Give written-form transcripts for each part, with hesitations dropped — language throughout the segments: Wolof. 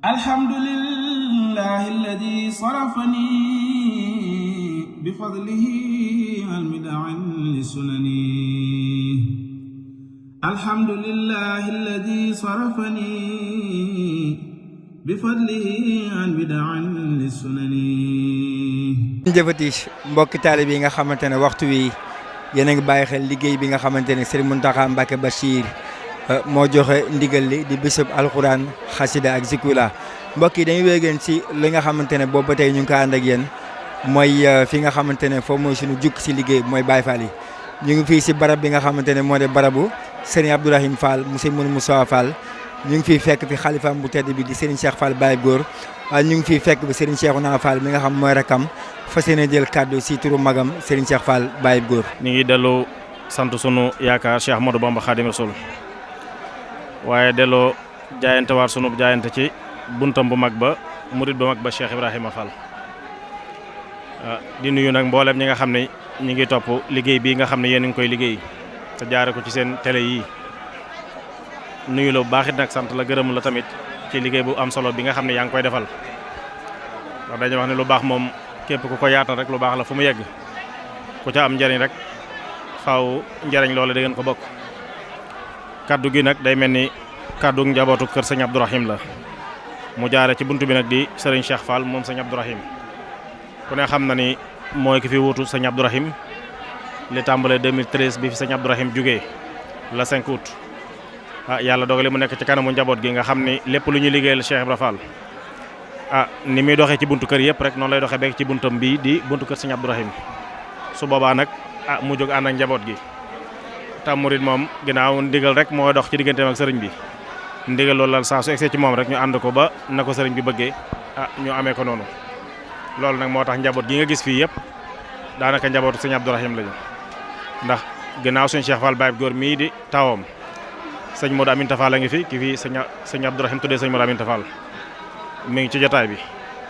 alhamdulillahi alladi sarafani bifadlihi almidaan lisunani alhamdulillahi alladi sarafani bifadlihi almidaan lisunani. jëfati mbokki taalibe yi nga xamante ne waxtu wi yéen a ngi bàyyi xel liggéey bi nga xamante ne Serigne Mountakha Mbacké Bachir moo joxe ndigal li di bisub alxuraan xasida ak zikula mbokk yi dañuy wéegeen ci li nga xamante ne boobu ba tey ñu ngi ko ànd ak yéen mooy fi nga xamante ne foofu mooy suñu jukk ci liggéey mooy Baye Fall yi ñu ngi fii ci barab bi nga xamante ne moo de barabu Serigne Abdourahim Fall mu Serigne Moussa Fall ñu ngi fiy fekk fi xalifaam bu tedd bi di Serigne Cheikh Fall Baye Góor waaye ñu ngi fiy fekk bi Serigne Cheikhouna Fall mi nga xam mooy rakam fas yéene jël kàddu ci turu magam Serigne Cheikh Fall Baye Góor. ñu ngi dellu sant sunu yaakaar Cheikh Ahmadou Bamba Khadim Rasoul waaye delloo jaayante waat sunu jaayante ci buntam bu mag ba murid bu mag ba Cheikh Ibrahima Fall di nuyu nag mboolem ñi nga xam ne ñi ngi topp liggéey bii nga xam ne yéen a ngi koy liggéey te jaare ko ci seen télé yii nuyu la bu baax it nag sant la gërëm la tamit ci liggéey bu am solo bi nga xam ne yaa ngi koy defal ndax dañuy wax ne lu baax moom képp ku ko yaatal rek lu baax la fu mu yegg ku ca am njariñ rek faaw njariñ loole da ngeen ko bokk. kaddu gi nag day mel ni kaddu njabootu kër sëñ Abdourahim la mu jaare ci buntu bi nag di sëriñ Cheikh Fall moom sëñ Abdourahim ku ne xam na ni mooy ki fi wuutu sëñ Abdourahim li tàmbalee 2013 bi fi sëñ Abdourahim jugee la 5 août yàlla dogale mu nekk ci kanamu njaboot gi nga xam ni lépp lu ñuy liggéeyal Cheikh Ibra Fall ni muy doxee ci buntu kër yëpp rek noonu lay doxee beeg ci buntam bii di buntu kër sëñ Abdourahim su boobaa nag mu jóg ànd ak njaboot gi tam murid moom ginnaaw ndigal rek moo dox ci digganteem ak sëriñ bi ndigal loolu la saa su egsee ci moom rek ñu ànd ko ba na ko sëriñ bi bëggee ñu amee ko noonu loolu nag moo tax njaboot gi nga gis fii yëpp daanaka njabootu sëñ Abdourahim lañu ndax ginnaaw suñu Cheikh Fall Baye Góor mii di tawam sëñ Modou Aminta Fall a ngi fi ki fii sëñ Abdourahim tuddee sëñ Modou Aminta Fall mi ngi ci jotaay bi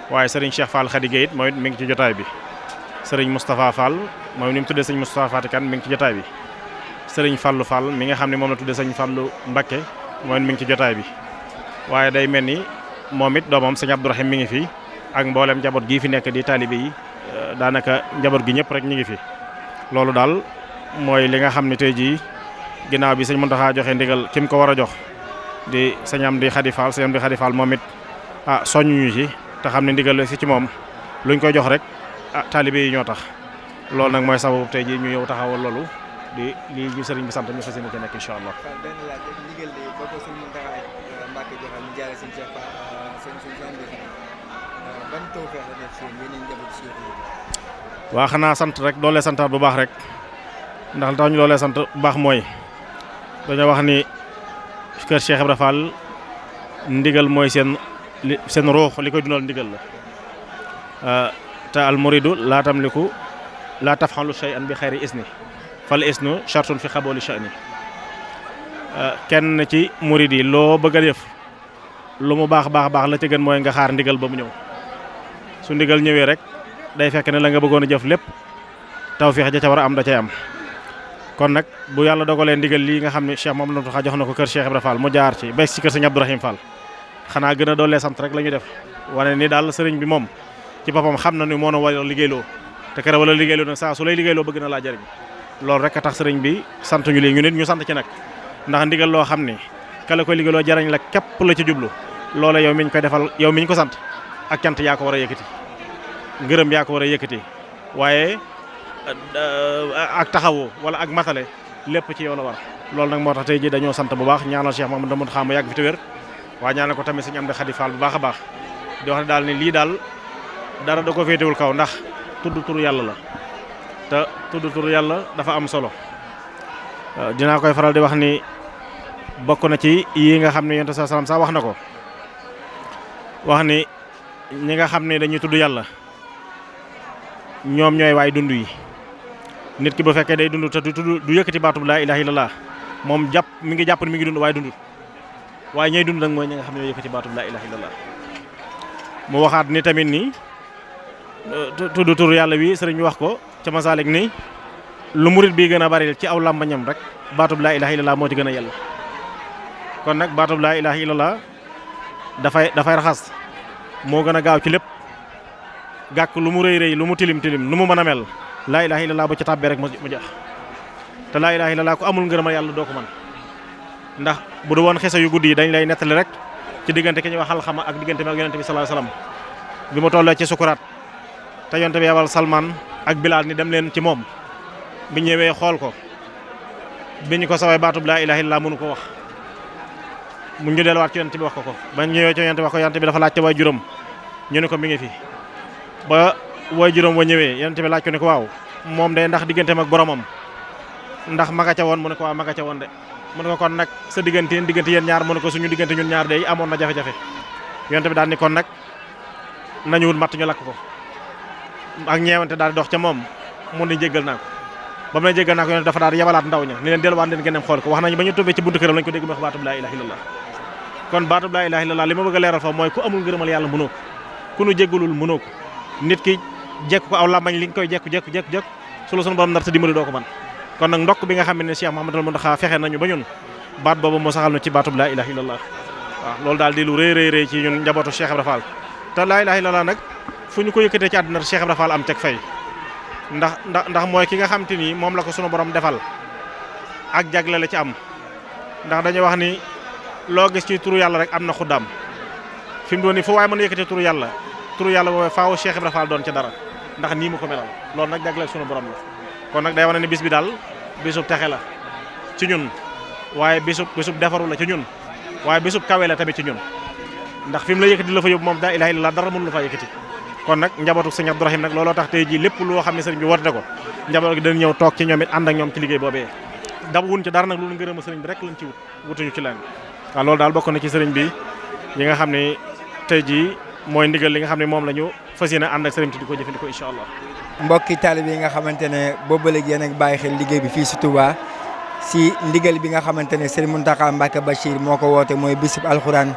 waaye sëriñ Cheikh Fall Khady Gueye it mooy mi ngi ci jotaay bi sëriñ Moustapha Fall moom ni mu tuddee sëñ Moustapha Fatikan mi ngi ci jotaay bi sëriñ Fallou Fall mi nga xam ne moom la tuddee sëñ Fallou Mbacké mooy mi ngi ci jotaay bi waaye day mel ni moom it doomam sëñ Abdourahim mi ngi fi ak mboolem njaboot gii fi nekk di taalibe yi daanaka njaboot gi ñëpp rek ñu ngi fi loolu daal mooy li nga xam ne tey jii ginnaaw bi sëñ Mountakha joxe ndigal ki mu ko war a jox di sëñ Amdi Khady Fall sëñ Amdi Khady Fall moom it soññuñu ci te xam ne ndigal si ci moom luñ koy jox rek taalibe yi ñoo tax loolu nag mooy sababu tey jii ñu yow taxawal loolu di lii ñu sëriñ bi sant ñu fas yéene ci nekk incha allah. waa xanaa sant rek doolee santaat bu baax rek ndax li tax ñu doolee sant bu baax mooy dañoo wax ni kër Cheikh Ibra Fall ndigal mooy seen ruux li koy dundal ndigal la te al muridu laa tamliku laa tafxalu shay'an bi xayri isni fal isnu shartun fi xabooli sha'ni kenn ci murid yi loo bëgg a def lu mu baax la ci gën mooy nga xaar ndigal ba mu ñëw su ndigal ñëwee rek day fekk ne la nga bëggoon a jëf lépp tawfeex ja ca war a am da cay am kon nag bu yàlla dogalee ndigal lii nga xam ne Cheikh Mamadou Mountakha jox na ko kër Cheikh Ibra Fall mu jaar ci ba ci kër sëñ Abdourahim Fall xanaa gën a doolee sant rek la ñuy def wane ni daal sëriñ bi moom ci boppam xam na ni moo na war a liggéeyloo te kër wala liggéeyloo nag saa su lay liggéeyloo bëgg na laa jëriñ loolu rek a tax sëriñ bi sant ñu lii ñu nit ñu sant ci nag ndax ndigal loo xam ni kala koy liggéeyloo jariñ la képp la ci jublu loola yow mi ñu koy defal yow mi ñu ko sant ak cant yaa ko war a yëkkati ngërëm yaa ko war a yëkkati waaye ak taxawoo wala ak matale lépp ci yow la war loolu nag moo tax tey ji dañoo sant bu baax ñaanal Cheikh Mamadou Mountakha mu yàgg fi te wér waaye ñaanal ko tamit sëñ Amdi Khady Fall bu baax a baax di wax ne daal ni lii daal dara da ko féetewul kaw ndax tudd turu yàlla la te tudd turu yàlla dafa am solo dinaa koy faral di wax ni bokk na ci yi nga xam ne yonent sa salaam sax wax na ko wax ni ñi nga xam ne dañuy tudd yàlla ñoom ñooy waay dund yi nit ki bu fekkee day dund te du yëkkati baatub laa ilaaha illallah moom mi ngi jàpp ni mi ngi dund waaye dundut waaye ñay dund nag mooy ñi nga xam ne ñooy yëkkati baatub laa ilaaha illallah mu waxaat ni tamit ni tudd tur yàlla wi sëriñ bi wax ko ca Masaalik ni lu murit bi gën a bari ci aw làmbañam rek baatub laa ilaaha illallah moo ci gën a yell kon nag baatub laa ilaaha illallah dafay raxas moo gën a gaaw ci lépp gàkk lu mu rëy rëy lu mu tilim tilim lu mu mën a mel laa ilaaha illallaah bu ci tàbbee rek mu jeex te laa ilaaha illallaah ku amul ngërëmal yàlla doo ko mën ndax bu du woon xisa yu guddi yi dañ lay nettali rek ci diggante ki ñuy wax Alxama ak diggante ak yonente bi sallallahu alayhi wasallam bi mu tollee ci sukuraat te yonente bi yabal Salman ak Bilaal ni dem leen ci moom bi ñëwee xool ko bi ñu ko sawee baatub laa ilaaha illallaah mënu ko wax mu ñu delluwaat ci yonente bi wax ko ba ñëwee ci yonente bi wax ko yonente bi dafa laajte waay juróom ñu ne ko mi ngi fi ba waay juróom wa ñëwee yonente bi laaj ko ne ko waaw moom de ndax digganteem ak boromam ndax maga ca woon mu ne ko waaw maga ca woon de mu ne ko kon nag sa diggante yéen ñaar mu ne ko suñu diggante ñun ñaar de amoon na jafe-jafe yonente bi daal ni kon nag nañu wut matt ñu lakk ko ak ñeewante daal di dox ca moom mu ne jéggal naa ko ba mu ne jéggal naa ko yonente dafa daal di yabalaat ndaw ña ni leen delluwaat leen gëneem xool ko wax nañu ba ñu tubbee ci buntu këram lañ ko dégg mu wax baatub laa ilaaha illallaah kon baatub laa ilaaha illallaah li ma bëgg a leeral fa mooy ku amul ngërëmal yàlla mënoo ko ku nu jéggalul mënoo ko nit ki jekk ko aw làmbañ li nga koy jekku su la sunu borom nar ta dimbali doo ko man kon nag ndokk bi nga xam ne Cheikh Mouhamadoul Mountakha fexe nañu ba ñun baat boobu moo saxal nu ci baatub laa ilaaha illallaah waaw loolu daal di lu rëy ci ñun njabootu Cheikh Ibra Fall te laa ilaaha illallaah nag fu ñu ko yëkkatee ci àdduna Cheikh Ibra Fall am teg fay ndax mooy ki nga xam te ni moom la ko sunu borom defal ak jagle la ci am ndax dañuy wax ni loo gis ci turu yàlla rek am na xuddaam fi mu doon ni fu waaye mën a yëkkatee turu yàlla boobu faaw Cheikh Ibra Fall doon ca dara ndax nii mu ko melal loolu nag jagle sunu borom la kon nag day wane ne bis bi daal bisub texe la ci ñun waaye bisub defaru la ci ñun waaye bisub kawe la tamit ci ñun ndax fi mu la yëkkati la fa yóbbu moom daa ilaaha illallaah dara mënu la faa yëkkati kon nag njabootu sëñ Abdourahim nag looloo tax tey jii lépp loo xam ne sëriñ bi woote ko njaboot gi dañ ñëw toog ci ñoom it ànd ak ñoom ci liggéey boobee dab wuñ ci dara nag loolu ngërëm sëriñ bi rek lañ ci wutuñu ci leen waaw loolu daal bokk na ci sëriñ bi yi nga xam ne tey jii mooy ndigal li nga xam ne moom la ñu fas yéene ànd ak sëriñ bi di ko jëfandikoo incha allah mbokki taalibe yi nga xamante ne boobu ba léegi yéen a ngi bàyyi xel liggéey bi fii si Touba si ndigal bi nga xamante ne Serigne Mountakha Mbacké Bachir moo ko woote mooy bisub alxuraan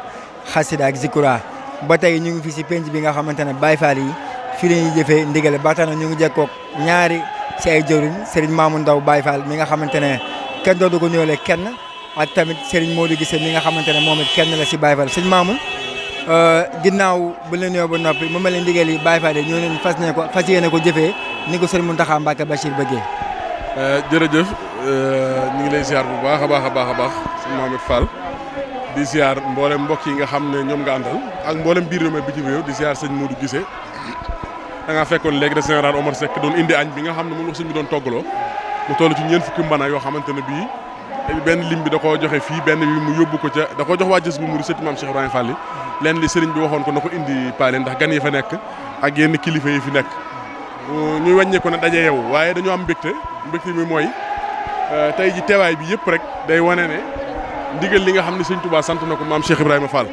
xasida ak zikura ba tey ñu ngi fi si penc bi nga xamante ne Baye Fall yi fii la ñuy jëfee ndigal ba tax na ñu ngi jekkoog ñaari si ay jëwriñ Serigne Mamoun Ndaw Baye Fall mi nga xamante ne kenn dootu ko ñëwale kenn ak tamit Serigne Modou Gissé mi nga xamante ne moom it kenn la si Baye Fall Serigne Mamoun ginnaaw bu leen nuyoo ba noppi mu mel ne ndigal yi Baye Fall yi ñoo leen fas yéene ko jëfee ni ko Serigne Mountakha Mbacké Bachir bëggee. jërëjëf ñu ngi lay ziar bu baax a baax sëñ Mohamed Fall di ziar mboolem mbokk yi nga xam ne ñoom nga àndal ak mboolem biir réew mi bitim réew di ziar sëñ Modou Gissé da ngaa fekkoon léegi de général Omar Seck doon indi añ bi nga xam ne moom la sëñ bi doon toggaloo mu toll ci ñeent fukki mbana yoo xamante ne bii benn lim bi da koo joxe fii benn bi mu yóbbu ko ca da koo jox waa jës bu muri sëti maam Cheikh Ibrahima Fall yi leen li sëriñ bi waxoon ko na ko indi paale ndax gan yi fa nekk ak yenn kilifa yi fi nekk ñuy wàññee ko ne daje yow waaye dañoo am mbégte mi mooy tey ji teewaay bi yëpp rek day wane ne ndigal li nga xam ne sëñ Touba sant na ko maam Cheikh Ibrahima Fall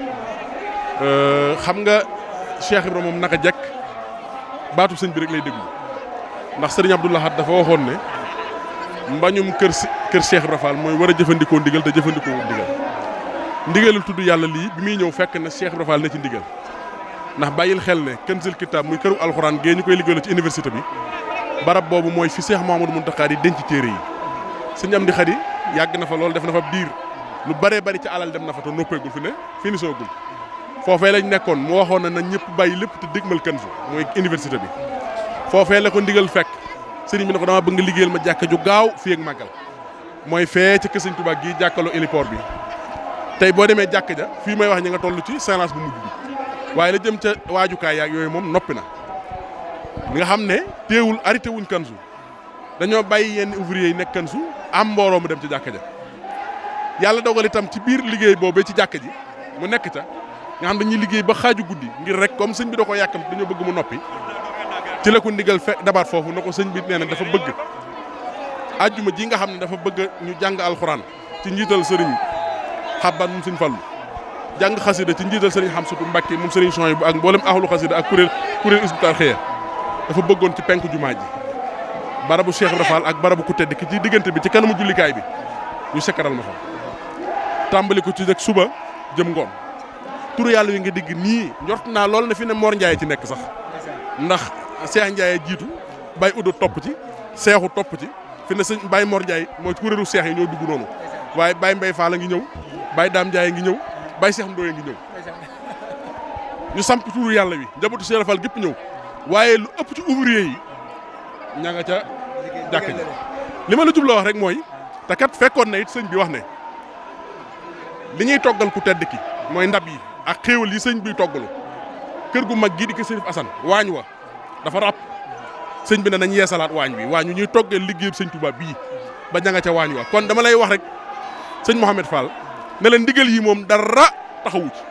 xam nga Cheikh Ibrahima moom naka jekk baatu sëñ bi rek lay déglu ndax sëriñ Abdou Lahad dafa waxoon ne mbañum kër Cheikh Ibrahima Fall mooy war a jëfandikoo ndigal te jëfandikoo ndigalul tudd yàlla lii bi muy ñëw fekk na Cheikh Ibrahima Fall ne ci ndigal ndax bàyyil xel ne Kanzul Kitab muy këru alxuraan gée ñu koy liggéeyal ci université bi barab boobu mooy fi Cheikh Mouhamadoul Mountakha di denc téere yi sëñ Amdi Xadi yàgg na fa loolu def na fa diir lu bëree bëri ci alal dem na fa te noppeegul fi ne fini soogul foofee lañ nekkoon mu waxoon na ñëpp bàyyi lépp te dégmal Kanzu mooy université bi foofee la ko ndigal fekk sëriñ bi ne ko dama bëgg nga liggéeyal ma jàkka ju gaaw fii ak màggal mooy fee ci kër Sëñ Tuubaa gi jàkkaloo héliport bi tey boo demee jàkk ja fii may wax ñi nga toll ci séance bu mujj bi waaye la jëm ca waajukaay yaag yooyu moom noppi na li nga xam ne teewul arrêté wuñ Kanzu dañoo bàyyi yenn ouvrier yi nekk Kanzu am mbooloo mu dem ci jàkka ja yàlla dogal itam ci biir liggéey boobee ci jàkka ji mu nekk ca nga xam dañuy liggéey ba xaaju guddi ngir rek comme sëñ bi da ko yàkkam dañoo bëgg mu noppi ci la ko ndigal dabaat foofu na ko sëñ bi nee na dafa bëgg ajjuma ji nga xam ne dafa bëgg ñu jàng alxuraan ci njiital sëriñ xabban moom sëñ Fallu jàng xasida ci njiital sëriñ Xamsatu Mbàkke moom sëriñ Soy bu ak mboolem ahlu xasida ak kuréel Hizbut Tarqiyyah dafa bëggoon ci penku jumaa ji barabu Cheikh Ibra Fall ak barabu ku tedd ki ci diggante bi ci kanamu jullikaay bi ñu sekkaral ma fa tàmbali ko ci rek suba jëm ngoon turu yàlla wi nga digg nii njort naa lool na fi ne Mor Ndiaye ci nekk sax ndax Cheikh Ndiaye jiitu Baye Udo topp ci Seexu topp ci fi ne sëñ Baye Mor Ndiaye mooy kuréelu Cheikh yi ñoo dugg noonu waaye Baye Mbaye Fall a ngi ñëw Baye Dame Ndiaye ngi ñëw Baye Cheikh Ndoye ngi ñëw ñu samp tuuru yàlla wi njabootu Cheikh Fall gépp ñëw waaye lu ëpp ci ouvrier yi ña nga ca jàkk ji li ma la jubloo wax rek mooy te kat fekkoon na it sëñ bi wax ne li ñuy toggal ku tedd ki mooy ndab yi ak xéewal yi sëñ bi toggalu kër gu mag gii di ko Sërif Asan waañ wa dafa ràpp sëñ bi ne nañ yeesalaat waañ wi waañ wi ñuy toggee liggéeyub sëñ Touba bii ba ña nga ca waañ wa kon dama lay wax rek sëñ Mouhamed Fall ne leen ndigal yi moom dara taxawu ci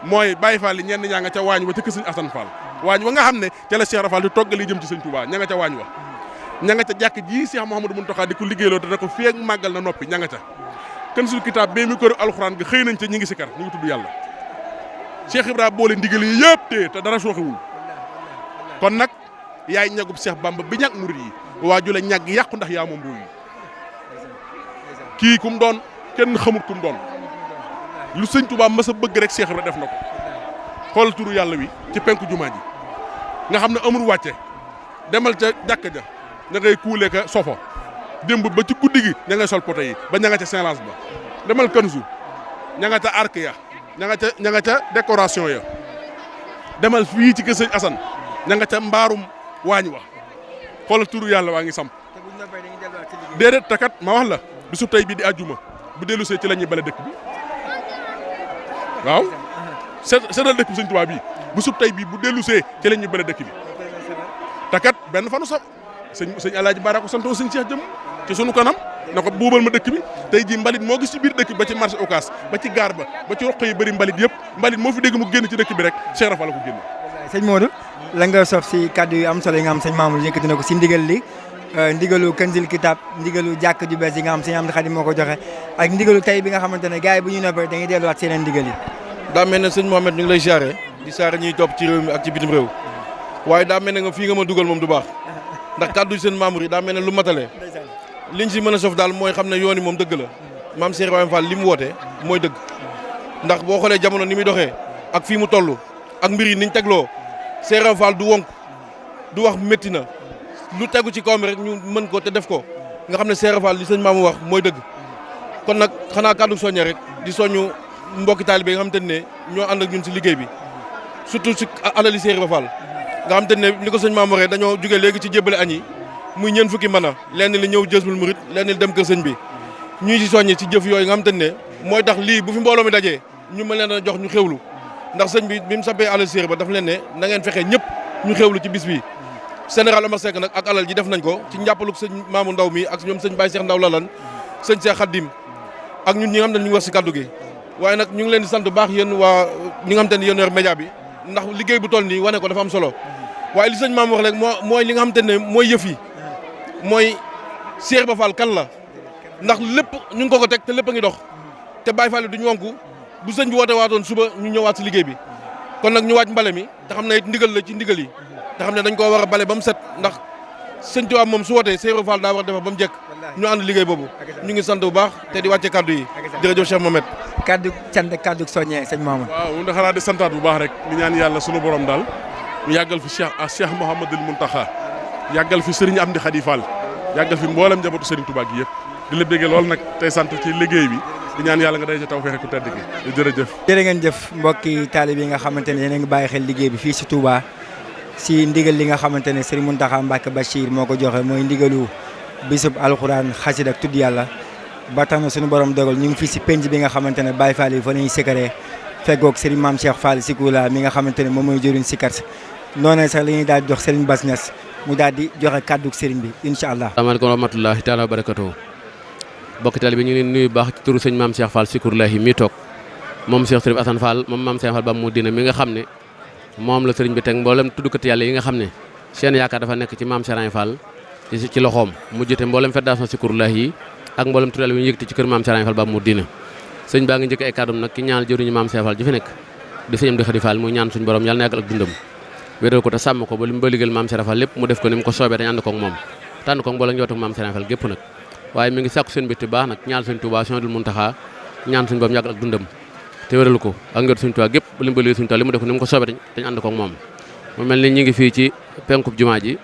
mooy Baye Fall yi ñenn ñaa nga ca waañ wa ca kër sëñ Asan Fall waañ wa nga xam ne ca la Cheikh Fall di toggal yi jëm ci sëñ Touba ña nga ca waañ wa ña nga ca jàkk ji Cheikh Mouhamadou Mountakha di ko liggéeyloo te da ko feeg màggal na noppi ña nga ca kën sul kitaab bee mi këru alxuraan ga xëy nañ ca ñi ngi sikar ñu ngi tudd yàlla Cheikh Ibrahima boole ndigal yi yëpp te dara sooxewul kon nag yaay ñagub Cheikh Bamba bi ñag murid yi waaju la ñag yàqu ndax yaa moom réew yi kii kum doon kenn xamut kum doon lu sëñ Touba mas a bëgg rek Cheikh Ibrahima def na ko xool turu yàlla wi ci penku jumaa ji nga xam ne amul wàcce demal ca jàkka ja ña ngay kuule ka sofo démb ba ci guddi gi ña ngay sol poto yi ba ña nga ca Saint-Lance ba demal Kanzu ña nga ca arc ya ña nga ca décoration ya demal fii ci kër sëñ Assane ña nga ca mbaarum waañ wa xoolal turu yàlla waa ngi samp déedéet takat ma wax la bisu tey bi di àjjuma bu dellu see ci la ñuy bale dëkk bi waaw seetal dëkk bi sëñ Tuubaa bi bisu tey bi bu dellu see ci la ñuy bale dëkk bi takat benn fanu sax sëñ Alaaji Bara ko santoo sëñ Cheikh jëm ci sunu kanam na ko buubal ma dëkk bi tey jii mbalit moo gis ci biir dëkk bi ba ci marché Ocass ba ci gaar ba ci roq yi bëri mbalit yëpp mbalit moo fi dégg mu génn ci dëkk bi rek Cheikh Rafal la ko génn. sëñ Modou la nga sof si kàddu yu am solo yi nga xam sëñ Mamour yëkkati na ko si ndigal li ndigalu Kanzul Kitab ndigalu jàkk ju bees yi nga xam sëñ Amdi Xaadim moo ko joxe ak ndigalu tey bi nga xamante ne gars yi bu ñu noppee dañuy delluwaat seeneen ndigal yi. daa mel ne sëñ Mohamed ñu ngi lay siyaare di siyaare ñuy topp ci réew mi ak ci bitim réew waaye daa mel ne nga fii nga ma dugal moom du baax ndax kàddu seen Mamour yi daa mel ne lu matale liñ si mën a sof daal mooy xam ne yoon yi moom dëgg la maam Cheikh Ibrahima Fall li mu woote mooy dëgg ndax boo xoolee jamono ni muy doxee ak fii mu toll ak mbir yi niñ tegloo Cheikh Ibrahima Fall du wonk du wax métti na lu tegu ci kawam rek ñu mën ko te def ko nga xam ne Cheikh Ibrahima Fall li sëñ Mamour wax mooy dëgg kon nag xanaa kàddu soññe rek di soññu mbokki taalibe yi nga xam te ne ñoo ànd ak ñun si liggéey bi surtout si alali Cheikh Ibrahima Fall nga xam te ne ni ko sëñ Mamour waxee dañoo jógee léegi ci jébbale añ yi muy ñeen fukki mën a lenn li ñëw Jazbul Murid lenn li dem kër sëñ bi ñuy ci soññi ci jëf yooyu nga xam te ne mooy tax lii bu fi mbooloo mi dajee ñu mën leen a jox ñu xewlu ndax sëñ bi mu sappee alal séer ba daf leen ne na ngeen fexe ñëpp ñu xewlu ci bis bi général Omar Seck nag ak alal ji def nañ ko ci njàppaluk sëñ Maamu Ndaw mi ak ñoom sëñ Baye Cheikh Ndaw Lalan sëñ Cheikh Khadim ak ñun ñi nga xam ne ñu ngi wax si kaddu gi waaye nag ñu ngi leen di sant bu baax yéen waa ñi nga xam te ne yéen yor média bi ndax liggéey bu toll nii wane ko dafa am solo waaye li sëñ Maam wax rek mooy li nga xam te ne mooy yëf yi mooy Cheikh Ibra Fall kan la ndax lépp ñu ngi ko teg te lépp a ngi dox te Baye Fall duñu wonku bu sëñ bi woote waatoon suba ñu ñëwaat si liggéey bi kon nag ñu waaj mbale mi te xam ne it ndigal la ci ndigal yi te xam ne dañ koo war a bale ba mu set ndax sëñ Tuubaa moom su wootee Cheikh Ibra Fall daa war a defar ba mu jekk ñu ànd liggéey boobu ñu ngi sant bu baax te di wàcce kaddu yi jërëjëf Cheikh Mohamed kaddu cant kaddu soññee sëñ Mamour. waaw moom da xanaa di santaat bu baax rek di ñaan yàlla sunu borom daal mu yàggal fi Cheikh Mouhamadul Mountakha yàggal fi Serigne Amdi Khady Fall yàggal fi mboolem njabootu Serigne Touba gi yëpp di la béggee lool nag tey sant ci liggéey bi di ñaan yàlla nga day ca tawfeex ku tedd gi jërëjëf. jërë ngeen jëf mbokki taalib yi nga xamante ne yéen a ngi bàyyi xel liggéey bi fii si Touba si ndigal li nga xamante ne Serigne Mountakha Mbacké Bachir moo ko joxe mooy ndigalu bisub alxuraan xasida ak tudd yàlla ba tax na suñu borom dogal ñu ngi fii si penc bi nga xamante ne Baye Fall yi fa lañuy sikaree feggoog Serigne Mame Cheikh Fall Sikula mi nga xamante ne moom mooy jëriñ sikar noonee sax la ñuy daal di jox Serigne Bass Niass mu daal di joxe kàddu Serigne bi incha allah. asalaamaaleykum wa rahmatulahi taala wa barakatuh bokki tali bi ñu ngi leen nuyu baax ci turu sëñ Mame Cheikh Fall Sikulahi mi toog moom Cheikh Sërif Assane Fall moom Mame Cheikh Fall ba mu dina mi nga xam ne moom la Serigne bi teg mboolem tuddkat yàlla yi nga xam ne seen yaakaar dafa nekk ci Mame Cheikh Fall ci loxoom mu jëte mboolem fédération Sikulahi yi ak mboolem tur yàlla yu ñu yëkkati ci kër Mame Cheikh Fall ba mu dina sëñ baa ngi njëkk ay kàddum nag ki ñaan jëriñu Mame Cheikh Fall ji fi nekk di sëñ Amdi Khady Fall muy ñaan suñu borom yàlla na yàggal ak dundam wéral ko te sàmm ko ba li mu ba liggéeyal Mame Cheikh Fall lépp mu def ko ni mu ko soobee dañu ànd koog moom tànn koog mboolem njabootu Mame Cheikh Fall gépp nag waaye mi ngi sàkku seen bitti baax nag ñaan suñ Tuubaa Sëñ Muntaxa ñaan suñu borom yàggal ak dundam te wéral ko ak njabootu suñu Tuubaa gépp ba li mu ba liggéeyal suñu Tuubaa li mu def ko ni mu ko soobee dañu ànd koog moom mu mel ni ñi ngi fii ci penkub jumaa ji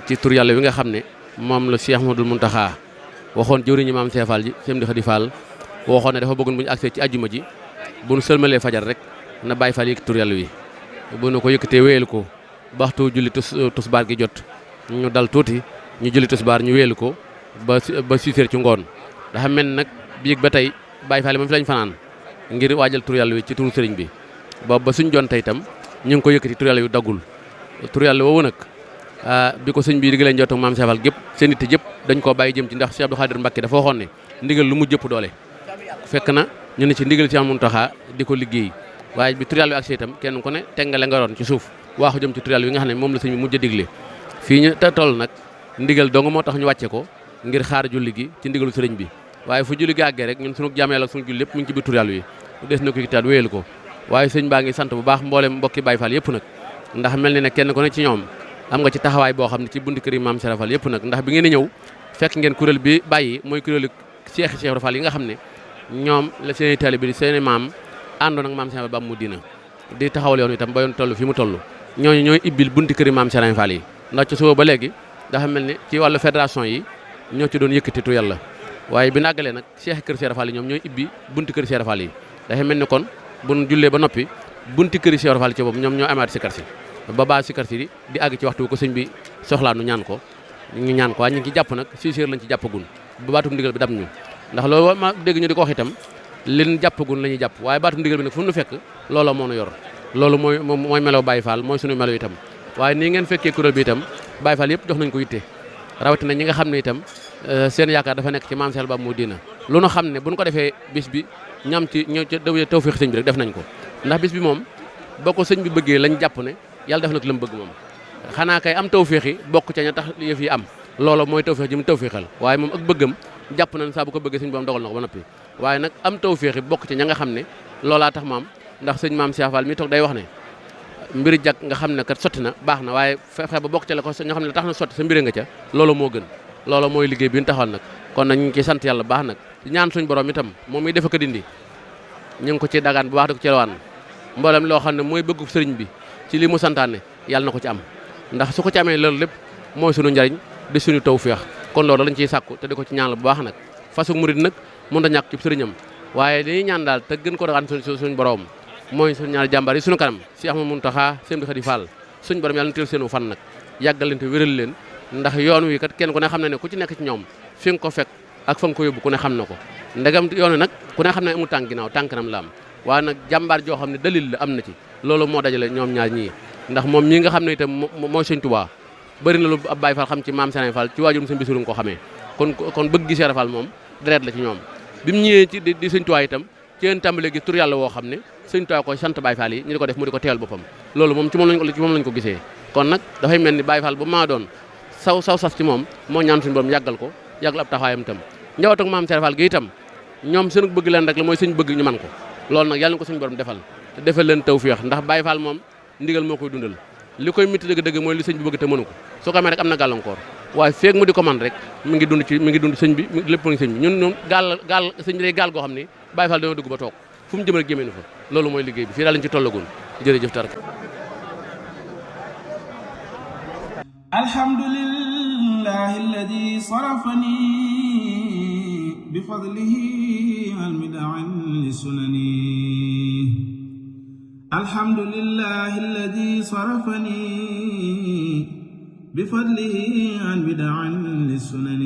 ci tur yàlla wi nga xam ne moom la Cheikh Ahmadul Muntaxa waxoon jëwriñu Mame Cheikh Fall ji Sëñ Amdi Khady Fall waxoon ne dafa bëggoon bu ñu agsee ci àjjuma ji bu ñu sëlmalee fajar rek na Baye Fall yëkkati tur yàlla wi bu nu ko yëkkatee wéyal ko waxtu julli tusbaar gi jot ñu dal tuuti ñu julli tusbaar ñu wéyal ko ba 6 heures ci ngoon dafa mel nag biig ba tey Baye Fall moom fi lañ fanaan ngir waajal tur yàlla wi ci turu sëriñ bi boobu ba suñ jon tey itam ñu ngi ko yëkkati tur yàlla wi daggul tur yàlla woowu nag bi ko sëñ bi digg leen jot ak maam Cheikh Fall gépp seen nit yëpp dañ koo bàyyi jëm ci ndax Cheikh Abdou Khadir Mbacké dafa waxoon ne ndigal lu mu jëpp doole fekk na ñu ne ci ndigal ci Mountakha di ko liggéey waaye bi tur yàlla wi ak itam kenn ku ne tengale nga roon ci suuf waaxu jëm ci tur yàlla wi nga xam ne moom la sëñ bi mujj a digle fii ñu te toll nag ndigal dong moo tax ñu wàcce ko ngir xaar julli gi ci ndigalu sëriñ bi waaye fu julli gi àggee rek ñun sunu jaam yàlla sunu julli lépp mu ngi ci biir tur yàlla wi des na ko yitaat wéyal ko waaye sëñ baa ngi sant bu baax mboolem mbokki Baye Fall yëpp nag ndax mel ni ne kenn ku ne ci ñoom am nga ci taxawaay boo xam ne ci buntu kër yi maam Cheikh Fall yëpp nag ndax bi ngeen di ñëw fekk ngeen kuréel bi bàyyi mooy kuréelu Cheikh Fall yi nga xam ne ñoom la seeni taalibe bi seeni maam àndoon ak maam Cheikh Fall ba mu dina di taxawal yoon itam ba yoon toll fi mu toll ñooñu ñooy ibbil buntu kër yi maam Cheikh Fall yi ndax ci suba ba léegi dafa mel ni ci wàllu fédération yi ñoo ci doon yëkkati tur yàlla waaye bi nàggalee nag Cheikh kër Cheikh Fall yi ñoom ñooy ibbi buntu kër Cheikh Fall yi dafa mel ni kon bu ñu jullee ba noppi bunti këri Cheikh Fall ci boobu ñoom ñoo amaat sikar si ba baa sikar si di àgg ci waxtu ko sëñ bi soxlaa nu ñaan ko ñu ñaan ko waaye ñu ngi ci jàpp nag 6 heures lañ ci jàppagun ba baatum ndigal bi dam ñu ndax loolu ma dégg ñu di ko wax itam lin jàppagun la ñuy jàpp waaye baatum ndigal bi nag fu nu fekk looloo moo nu yor loolu mooy melo Baye Fall mooy sunu melo itam waaye nii ngeen fekkee kuréel bi itam Baye Fall yëpp jox nañ ko yitte rawatina ñi nga xam ne itam seen yaakaar dafa nekk ci maam Cheikh Ba mu dina lu nu xam ne buñ ko defee bis bi ñam ci ñëw ca tawfeex sëñ bi rek def nañ ko ndax bis bi moom boo ko sëñ bi bëggee lañ jàpp ne yàlla def na ko la mu bëgg moom xanaa kay am tawfeex yi bokk ca ña tax yëf yi am loolu mooy tawfeex ji mu tawfeexal waaye moom ak bëggam jàpp nañ saa bu ko bëggee sëñ bi am dogal na ko ba noppi waaye nag am tawfeex yi bokk ca ña nga xam ne loolaa tax maam ndax sëñ maam Cheikh Fall mi toog day wax ne mbiri jag nga xam ne kat sotti na baax na waaye fexe ba bokk ca la ko nga xam ne tax na sotti sa mbiri nga ca loolu moo gën loolu mooy liggéey bi ñu taxawal nag kon nag ñu ngi ciy sant yàlla baax nag ñaan suñ borom itam moom mi defa ko dindi ñu ngi ko ci dagaan bu baax di ko ci lawaan mboolem loo xam ne mooy bëggu sëriñ bi ci li mu santaane yàlla na ko ci am ndax su ko ci amee loolu lépp mooy sunu njariñ di suñu tawfeex kon loolu lañ ciy sàkku te di ko ci ñaan la bu baax nag fasu murid nag mën a ñàkk ci sëriñam waaye dañuy ñaan daal te gën ko dagaan suñu borom mooy suñu ñaari jàmbaar yi suñu kanam Cheikh Mountakha Sëñ Khady Fall suñu borom yàlla na teel seenu fan nag yàggal leen te wéral leen ndax yoon wi kat kenn ku ne xam na ne ku ci nekk ci ñoom fi nga ko fekk ak fa nga ko yóbbu ku ne xam na ko ndegam yoon wi nag ku ne xam ne amul tànk ginnaaw tànk kanam la am waaye nag jàmbaar joo xam ne dalil la am na ci loolu moo dajale ñoom ñaar ñii ndax moom ñii nga xam ne itam mooy Sëñ Tuubaa bëri na lu ab Baye Fall xam ci maam Serigne Fall ci waajurum Sëñ Bassirou nga ko xamee kon bëgg gi Serigne Fall moom deret la ci ñoom bi mu ñëwee ci di Sëñ Tuubaa itam ci leen tàmbalee gi tur yàlla woo xam ne Sëñ Tuubaa koy sant Baye Fall yi ñu di ko def mu di ko teewal boppam loolu moom ci moom lañ ko gisee kon nag dafay mel ni Baye Fall bu maa doon saw sas ci moom moo ñaan suñu borom yàggal ko yàggal ab taxawaayam itam njaboot ak maam Serigne Fall gi itam ñoom seen bëgg leen rek la mooy sëñ bëgg ñu man ko loolu nag yàlla na ko suñu borom defal te defal leen tawfeex ndax Baye Fall moom ndigal moo koy dundal li koy mitti dëgg-dëgg mooy li sëñ bi bëgg te mënu ko soo ko amee rek am na gàllankoor waaye feeg mu di ko man rek mi ngi dund sëñ bi lépp ngi sëñ bi ñun gaal sëñ bi day gaal goo xam ne Baye Fall dañoo dugg ba toog fu mu jëm rek jëmee na fa loolu mooy liggéey bi fii daal lañ ci tollagoon jërëjëf tark alhamdulillahi alladi sarafani bi fadlihi almidaan li sunani alhamdulillahi alladi sarafani بفضله عن بدعا للسنن